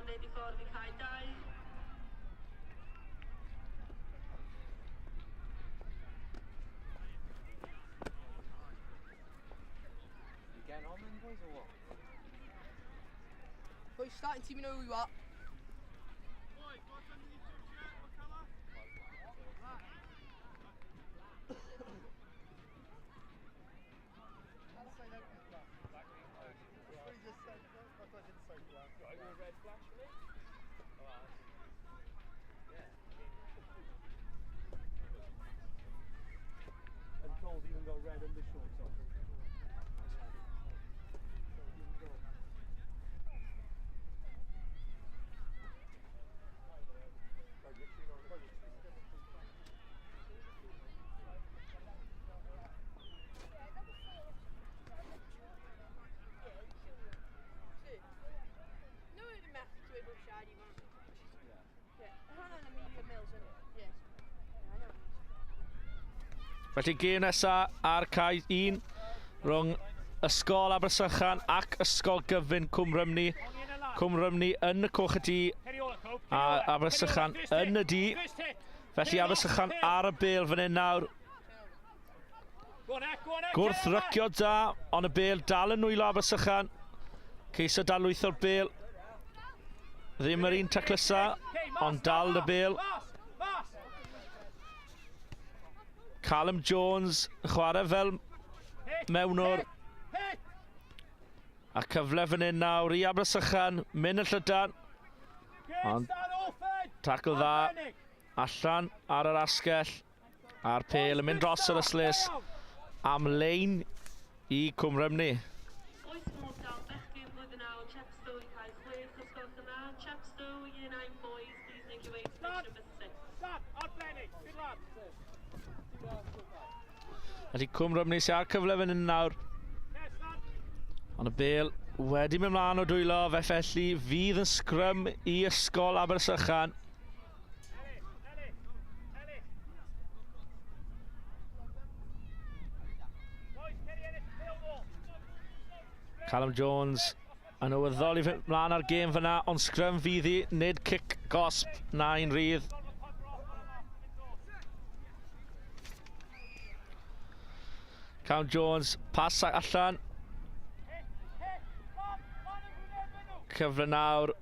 am wneud i ffordd i cae 2. You getting on then, boys, or what? Boys, starting team, you know who you are. And Cole's even got red undershorts on. No, the method to able shady man. Yeah, hwnna'n Amelia Mills, isn't it? Yes. Yeah, I know. Felly gêm nesa ar cae 1 rhwng Ysgol Abersychan ac Ysgol Gyfun Cwm Rhymni. Cwm Rhymni yn y coch y du a Abersychan yn y du. Felly Abersychan ar y bêl fan hyn nawr. Gwrth rycio da, ond y bêl dal yn nwylo Abersychan. Ceisio darlwytho'r bêl. Ddim yr un taclusa, ond dal y bêl. Callum Jones yn chwarae fel mewnwr. A cyfle fan hyn nawr i Abersychan, mynd yn llydan. Ond tacl dda allan ar yr asgell. A'r pêl yn mynd dros yr ystlys am lein i Cwm Rhymni. Oes modd dal bechgyn blwyddyn 9 Chepstow i cae 6 os gwelwch yn dda? Chepstow, Year 9 boys, please make your way to pitch number 6. Felly Cwm Rhymni sy'n ar cyfle fan hyn nawr. Ond y bêl wedi mynd mlaen o dwylo, fe felly fydd yn sgrym i Ysgol Abersychan. Callum Jones yn awyddol i fynd mlaen ar gêm fyna, ond sgrym fydd hi, nid cic gosb na un rydd. Callum Jones, pas allan. Cyfle nawr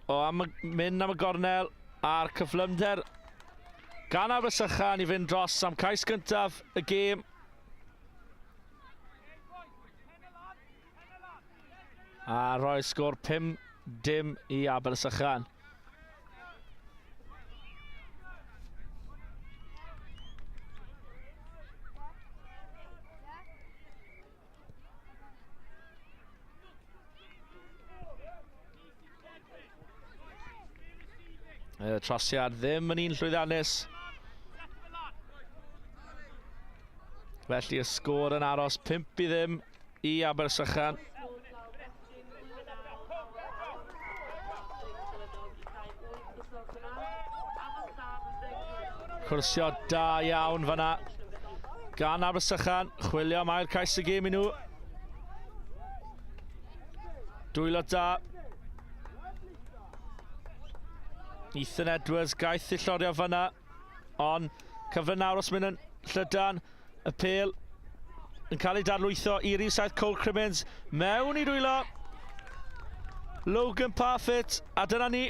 o am y, mynd am y gornel a'r cyflymder gan Abersychan i fynd dros am cais gyntaf y gêm. A rhoi sgôr 5-dim i Abersychan. Y trosiad ddim yn un llwyddiannus. Felly y sgôr yn aros 5 i ddim i Abersychan. Cwrsio da iawn fanna gan Abersychan. Chwilio am ail cais y gêm i nhw. Dwylo da. Ethan Edwards gaeth i llorio fanna. Ond cyfle nawr os mynd yn llydan. Y pêl yn cael ei darlwytho i rif 7 Cole Crimmins mewn i dwylo Logan Parfitt a dyna ni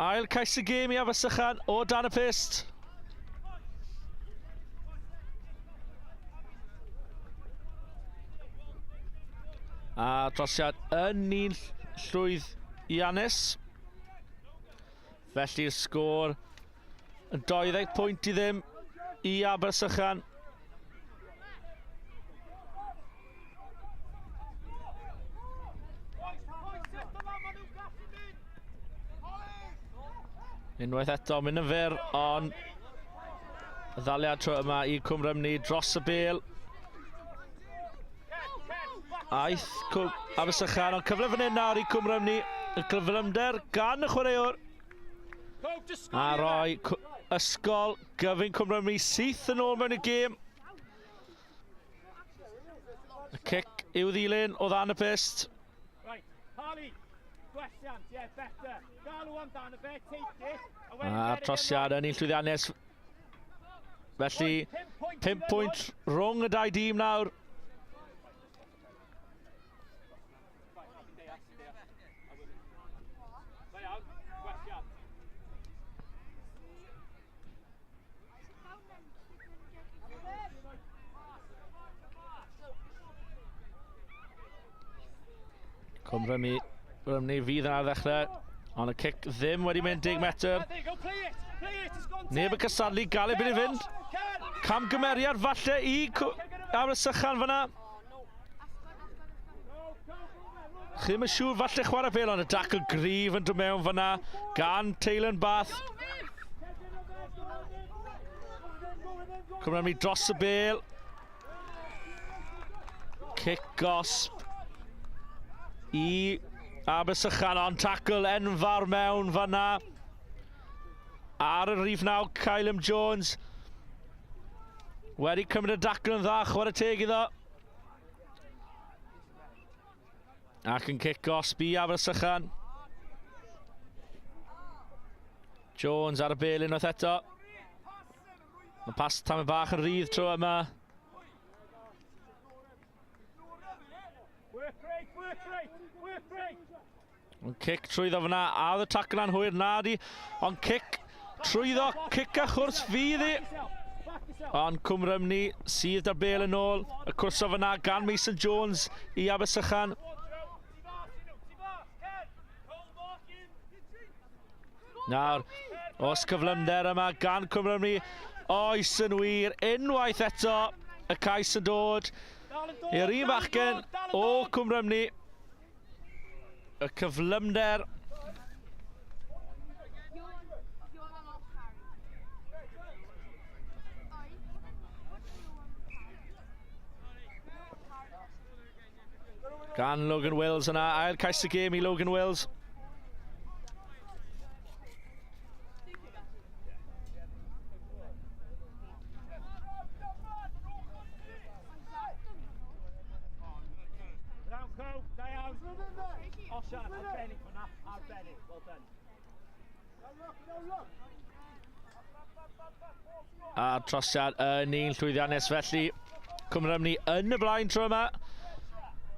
ail cais y gêm i Abersychan o dan y pyst. A trosiad yn un llwydd Iannis. Felly'r sgôr Yn 20 pwynt i ddim i Abersychan. Unwaith eto, mynd yn fyr, ond y ddaliad tro yma i Cwm Rhymni dros y bel. Aeth Cwm Abersychan, ond cyfle fan hyn nawr i Cwm Rhymni. Y cyflymder gan y chwaraewr. A roi ysgol gyfun Cwm Rhymni syth yn ôl mewn y gêm. Y cic i'w ddilyn o ddan y pyst. A'r trosiad yn un llwyddiannus. Felly, 5 pwynt rhwng y dau dîm nawr. Cwm Rymni, Rymni fydd yn ar ddechrau, ond y cic ddim wedi mynd 10 metr. Neb yn cysadlu, gael ei byd i fynd. Camgymeriad falle i Abersychan fyna. Chi'm yn siŵr, falle chwarae bel, ond y dacl gryf yn dod mewn fyna gan Taylor Bath. Cymru dros y bel. Cic gosb i Abersychan, ond tacl enfawr mewn fyna. Ar y rhif naw, Kylum Jones. Wedi cymryd y dacl yn dda, chwarae teg iddo. Ac yn cic gosb i Abersychan. Jones ar y bel unwaith eto. Mae pas tamed bach yn rhydd tro yma. Ond cic trwyddo fyna, a oedd y tacl yn hwyr na di. Ond cic trwyddo, cic a chwrs fydd i. Ond Cwm Rymni sydd da'r bel yn ôl. Y cwrso fyna gan Mason Jones i Abersychan. Nawr, os cyflymder yma gan Cwm Rymni, oes yn wir, unwaith eto, y cais yn dod i'r un bachgen o Cwm Rymni. Y cyflymder. Gan Logan Wills yna, ail cais y gêm i Logan Wills. A'r trosiad yn un llwyddiannus felly. Cwm Rhymni yn y blaen tro yma.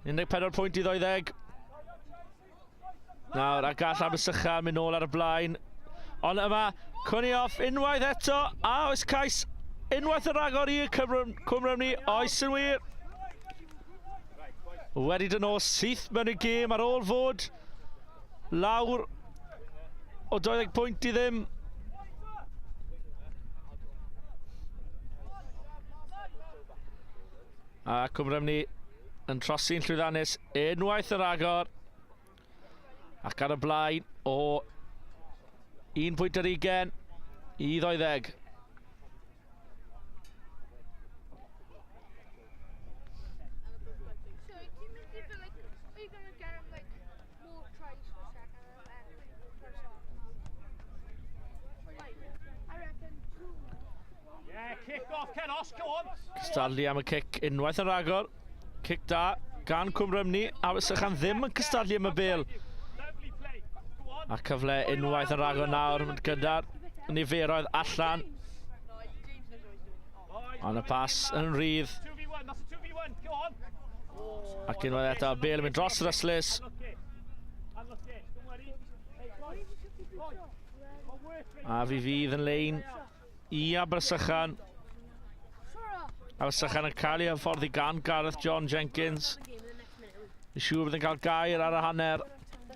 14 pwynt i 20. Nawr, a gall Abersychan mynd nôl ar y blaen. Ond yma, Cwnioff unwaith eto, a oes cais unwaith yn rhagor i'r Cwm Rhymni, oes yn wir. Wedi dyn ôl syth mewn i gêm ar ôl fod lawr o 20 pwynt i ddim. A Cwm Rhymni yn trosi'n llwyddiannus unwaith yn rhagor. Ac ar y blaen o 1 pwynt ar 20 i 20. Cystadlu am y cic unwaith yn rhagor. Cic da gan Cwm Rymni. Abersychan ddim yn cystadlu am y bel. A cyfle unwaith yn rhagor nawr gyda'r niferoedd allan. Ond y pas yn rhydd. Ac unwaith eto, bel yn mynd dros yr ystlys. A fi fydd yn lein i Abersychan. Abersychan yn cael ei hyfforddi gan Gareth John Jenkins. Fi'n siŵr bydd yn cael gair ar y hanner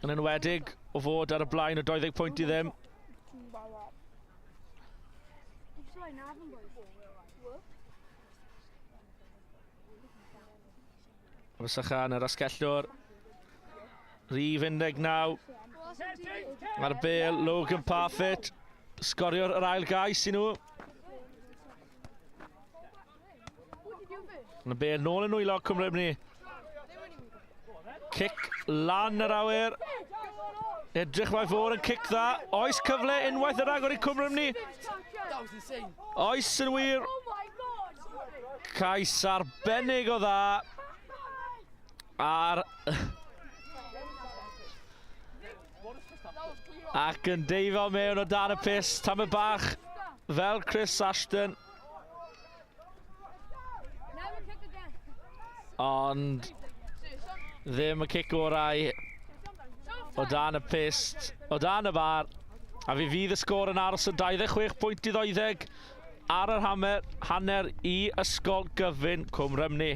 yn enwedig o fod ar y blaen o 20 pwynt i ddim. Abersychan yr asgellwr. Rhif 19. Mae'r bel, Logan Parfitt. Sgorio'r yr ail gais i nhw. Mae bel nôl yn nwylo Cwm Rhymni. Cic lan yr awyr. Edrych mae fod yn cic dda. Oes cyfle unwaith yr agor i Cwm Rhymni. Oes yn wir. Cais arbennig o dda. A'r... Ac yn deifio mewn o dan y pyst, tamed bach fel Chris Ashton. Ond ddim y cic orau o dan y pyst, o dan y bar. A fi fydd y sgôr yn aros yn 26 pwynt i 20 ar yr hamer, hanner i Ysgol Gyfun Cwm Rhymni.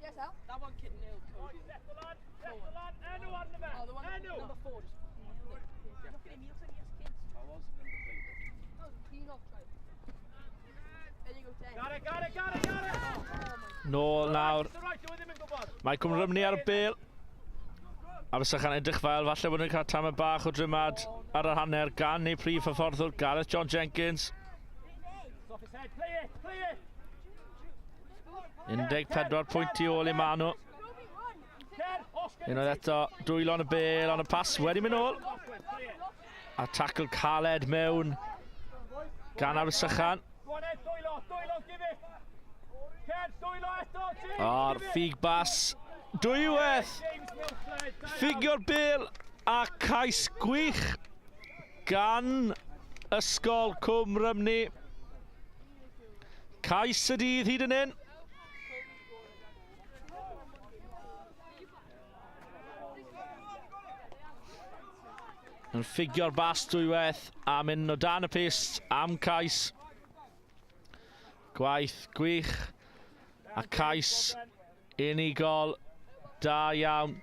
Yes, Al? That one kid nailed Kobe. Oh, the one number 4 just nailed it. Look at him, he looks like he has kids. I was going to play them. That was a clean off try. There you go, 10. Got it, got it, got it, got it! Nôl nawr. It's all right, dyw e ddim yn gwybod. Mae Cwm Rhymni ar y bêl. Abersychan edrych fel, falle bod nhw'n cael tamed bach o drymad ar yr hanner gan eu prif hyfforddwr Gareth John Jenkins. It's off his head. Play it, play it! 14 pwynt i ôl i Manu. Ken, Oscar! Unwaith eto, dwylo yn y bêl, ond y pas wedi mynd ôl. Play it. A tackle caled mewn gan Abersychan. Go on Ed, dwylo, dwylo, give it! Ken, dwylo eto, James, O'r give it! ffug bas. Dwywaith! James Milfled, da iawn. Ffugio'r bêl a cais gwych gan Ysgol Cwm Rhymni. Cais y dydd hyd yn hyn. Yn ffugio'r bas dwywaith a mynd o dan y pyst am cais. Gwaith gwych a cais unigol da iawn.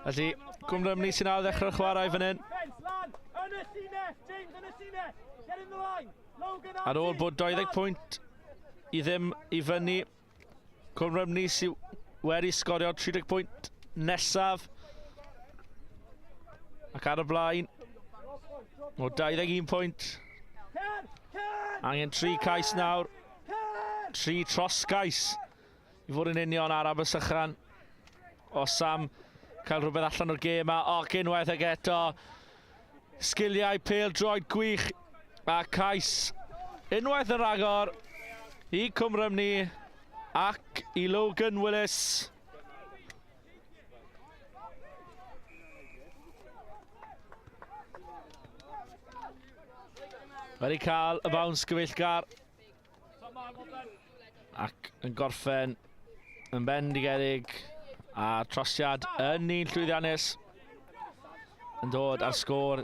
Felly, Cwm Rhymni sy'n ail ddechrau'r chwarae fan hyn. Defence, lan, yn y llinell, James, yn y llinell. Get in the line. Logan Ar ôl bod 20 lan. pwynt i ddim i fyny, Cwm Rhymni sydd wedi sgorio 30 pwynt nesaf. Ac ar y blaen, o 21 pwynt. Ken, Ken, Angen 3 cais nawr, Ken! 3 tros gais i fod yn union ar Abersychan. Os am cael rhywbeth allan o'r gêm a ac unwaith ag eto sgiliau pêl droed gwych a cais unwaith yn rhagor i Cwm Rhymni ac i Logan Willis. Wedi cael y bounce gyfeillgar ac yn gorffen yn bendigedig a trosiad yn un llwyddiannus yn dod ar sgôr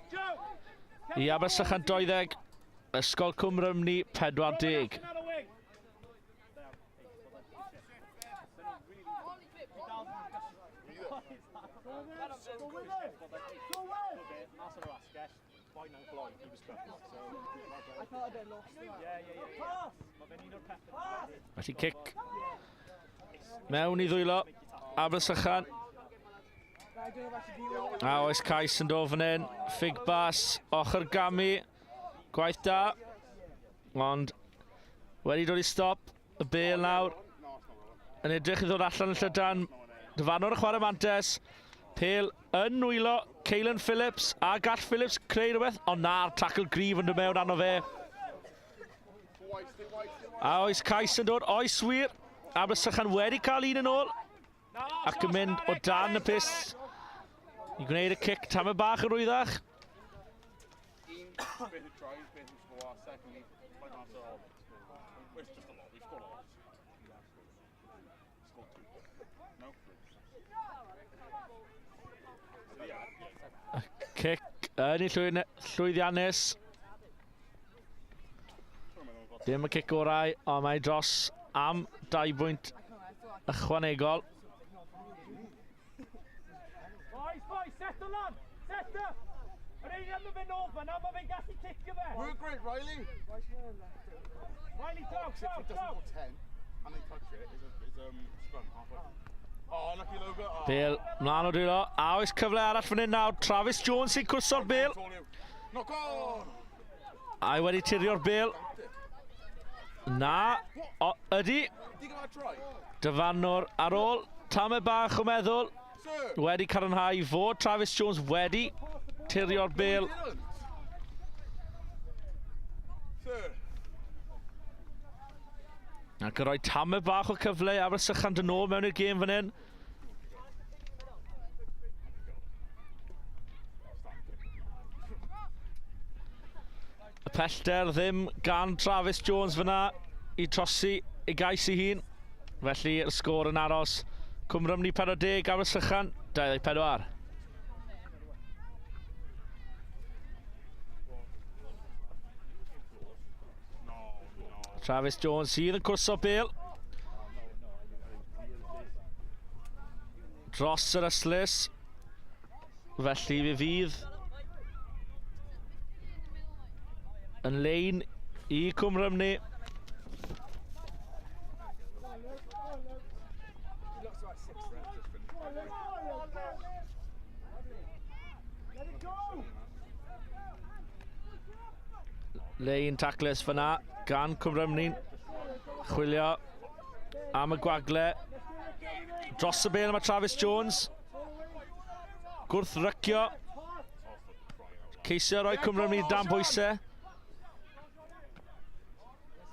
i Abersychan 20, Ysgol Cwm Rhymni 40. Ar y wing. Mas o'r asgell, boi na'n gloi, he was struggling, so... I felt a bit lost there. Yeah. Mae fe'n un o'r pethau. Felly cic mewn i ddwylo Abersychan. I don't know if I should deal with it. A oes cais yn dod fan hyn. Ffug bas, ochr gamu. Gwaith da. Ond wedi dod i stop, y bel nawr yn edrych i ddod allan yn llydan. Dyfarnwr y chwarae mantes. Pel yn nwylo Caelan Phillips a gall Phillips creu rhywbeth, ond na'r tackle gryf yn dod mewn arno fe. A oes cais yn dod? Oes wir. Abersychan wedi cael un yn ôl ac yn mynd o dan y pist i gwneud y cic tamed bach yn rwyddach. Cic yn ei llwyddiannus. Dim y cic orau, ond mae dros am 2 bwynt ychwanegol. Boys, boys, settle lan! Settle! Yr eiliad mae fe'n nôl fan'na, mae fe'n gallu cicio fe! Work rate, Riley! Riley, draw, draw, draw! And they touch it, is scrum halfway. Oh, lucky Logan. Oh. Bale, mlaen o dwylo. A oes cyfle arall fan hyn nawr. Travis Jones sy'n cwrso'r bel. Knock on! A wedi tirio'r bel. Na, o, ydy. Dyfarnwr ar ôl tamed bach o meddwl wedi cadarnhau fod Travis Jones wedi tirio'r bel. Ac yn rhoi tamed bach o cyfle ar y sychan dyn ôl mewn i'r gêm fan hyn. Y pellter ddim gan Travis Jones fyna i trosi ei gais ei hun. Felly y sgôr yn aros. Cwmrymni 40, Abersychan 24. Travis Jones sydd yn cwrso bel. Dros yr ystlys. Felly fe fydd yn lein i Cwm Rhymni. Lein taclus fyna gan Cwm Rhymni'n chwilio am y gwagle. Dros y bel mae Travis Jones. Gwrth rycio. Ceisio roi Cwm Rhymni dan bwysau.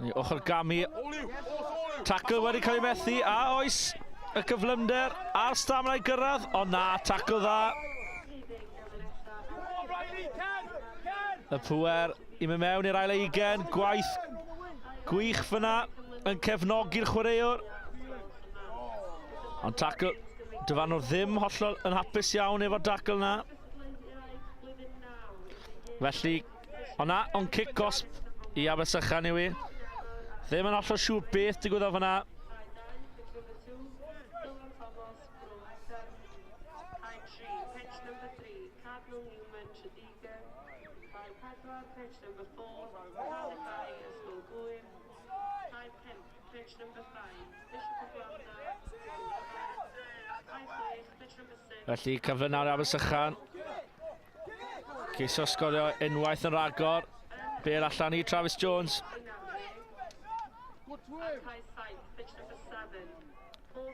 Ni ochr gamu. Tackle wedi cael ei methu. A oes y cyflymder a'r stamina i gyrraedd. Ond na, tackle dda. Y pwer i mynd mewn i'r ail eigen. Gwaith gwych fyna yn cefnogi'r chwaraewr. Ond tackle, dyfarnwr ddim hollol yn hapus iawn efo'r tackle na. Felly, ond na, ond cic gosb i Abersychan yw i. Ddim yn hollol siŵr beth digwyddodd fyna. Felly cyfle nawr i Abersychan. Ceisio sgorio unwaith yn rhagor. Bel allan i Travis Jones.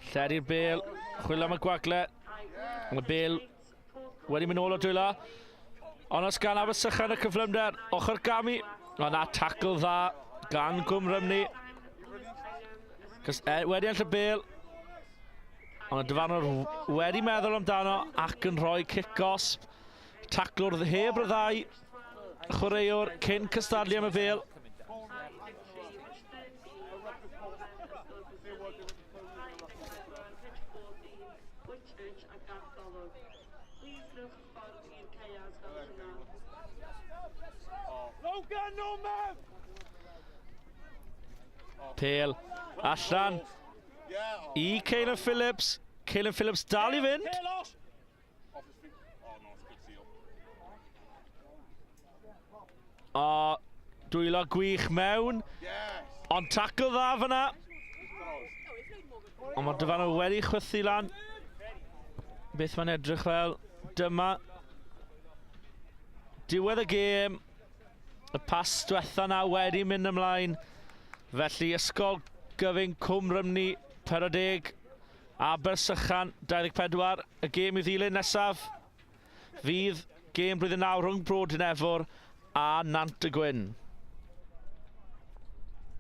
Lledu'r bel, chwilio am y gwagle. Mae bel wedi mynd ôl o dwylo. Ond os gan Abersychan y cyflymder, ochr gamu. Ond na tackle dda gan Gwm Rymni. Cos e, wedi enll y bel. Ond y dyfarnwr wedi meddwl amdano ac yn rhoi cic gosb. Taclwr heb ryddhau chwaraewr cyn cystadlu am y bel. Pêl allan i Caleb Phillips. Caleb Phillips dal i fynd. O, dwylo gwych mewn. Ond tackle dda fyna. Ond mae Dyfano wedi chwythu lan. Beth mae'n edrych fel. Dyma diwedd y gêm. Y pas diwetha na wedi mynd ymlaen. Felly Ysgol Gyfun Cwm Rhymni 40, Abersychan 24. Y gêm i ddilyn nesaf fydd gêm blwyddyn 9 rhwng Bro Dinefwr a Nant y Gwyn.